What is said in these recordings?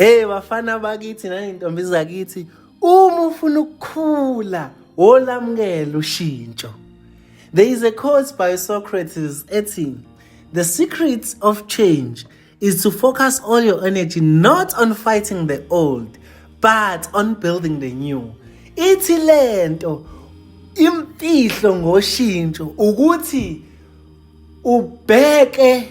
Hey bafana bakithi nanentombi zakithi, uma ufuna ukukhula, wolamukela ushintsho. There is a quote by Socrates ethi, "The secret of change is to focus all your energy not on fighting the old but on building the new." Ithi lento imfihlo ngoshintsho ukuthi ubheke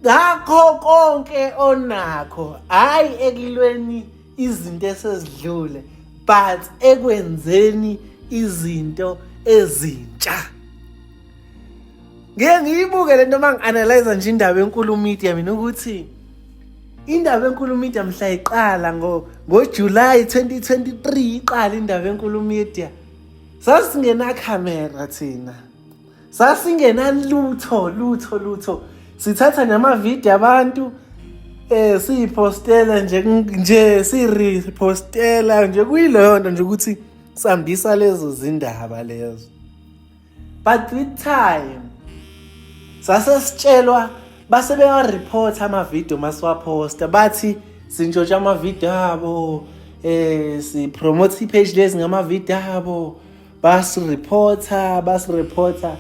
ngakho konke onakho, hayi ekulweni izinto esezidlule, but ekwenzeni izinto ezintsha. Ngeke ngiyibuke lento uma ngi-analyze nje Indaba Enkulu Media mina, ukuthi Indaba Enkulu Media mhla iqala ngoJuly 2023, iqala Indaba Enkulu Media, sasingena khamera thina, sasingenalutho lutho lutho, sithatha namavidiyo abantu, siyipostela nje nje, sirepostela nje, kuyileyo nto nje ukuthi sihambisa lezo zindaba lezo. But with time sase sitshelwa, base beya-report amavidiyo masiwaphosta, bathi sintshontsha amavidiyo abo, sipromote i-page lezi ngamavidiyo abo. Basireporta, basireporta,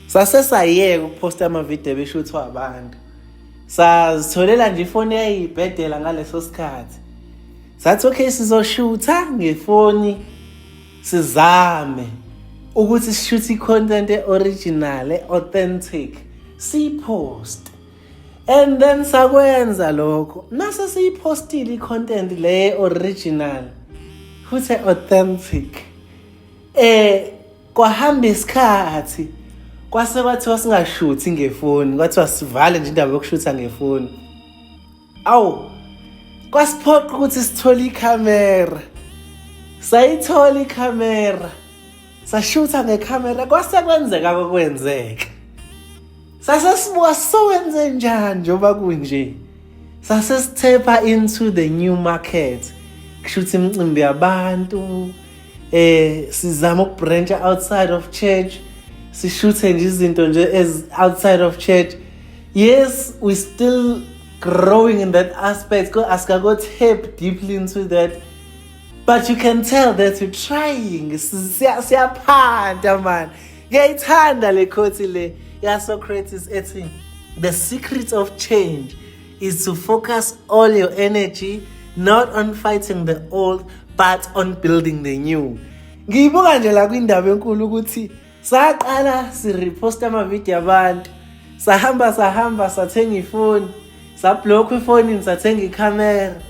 sase sayeka ukuphosta amavidiyo ebeshuthwa abantu. Sazitholela nje ifoni eyayibhedela ngaleso sikhathi, sathi okay, sizoshutha ngefoni, sizame ukuthi sishuthe i-content e-original, e-authentic, siyipost. And then sakwenza lokho. Nase siyiphostile i-content le original futhi authentic, kwahamba isikhathi, kwase kwathiwa singashuthi ngefoni, kwathiwa sivale nje indaba yokushutha ngefoni. Awu, kwasiphoqa ukuthi sithole ikhamera. Sayithola ikhamera, sashutha ngekhamera. Kwase kwenzeka kokwenzeka, sase sibuka sowenze njani njengoba kunje. Sase stepha into the new market, kushuthi imicimbi yabantu, sizama ukubranch outside of church, sishuthe nje izinto nje as outside of church. Yes, we still growing in that aspect, asikako tap deeply into that, but you can tell that we're trying. Siyaphanda man. Ngiyayithanda le quote le ya Socrates ethi, "The secret of change is to focus all your energy not on fighting the old but on building the new." Ngiyibuka nje la kwindaba enkulu ukuthi saqala sirepost amavidiyo abantu, sahamba sahamba, sathenga ifoni, sablock ifonini, sathenga ikhamera.